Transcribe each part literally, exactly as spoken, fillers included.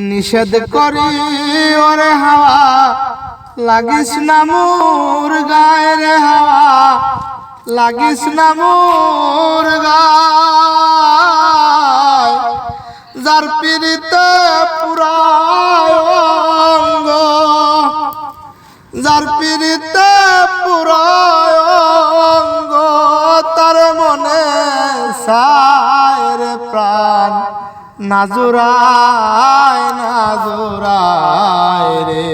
নিষেধ করি ওরে হাওয়া, লাগিস না মোর গায়ে রে হাওয়া, লাগিস না মোর গায়ে। যার পিড়িতে পুরায় অঙ্গ, যার পিড়িতে পুরায় অঙ্গ, তার মনে চায় রে প্রাণ, না জুড়ায়, না জুড়ায় রে।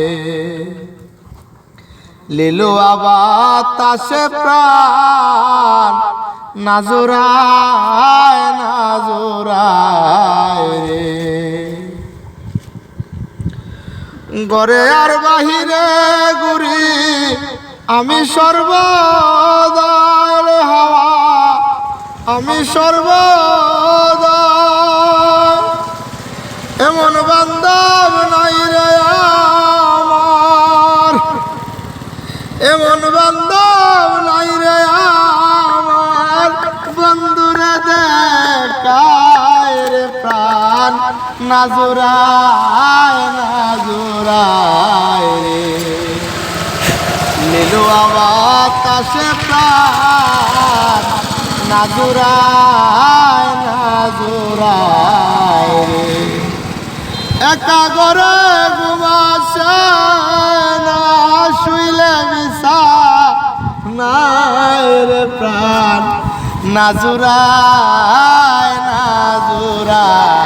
লিলুয়া বাতাসে প্রাণ, না জুড়ায়, না জুড়ায় রে। ঘরে আর বাহিরে ঘুরি আমি সর্বদা রে হাওয়া, আমি সর্বদা। এমন বান্ধব নাই রে আমার, এমন বান্ধব নাই রে আমার, বন্ধুরে দেখায় রে প্রাণ, না জুড়ায়, না জুড়ায় রে। লিলুয়া বাতাসে প্রাণ, না জুড়ায়, না জুড়ায় রে। একা ঘরে ঘুম আসে না, শুইলে বিছানায় রে প্রাণ, না জুড়ায়, না জুড়ায়।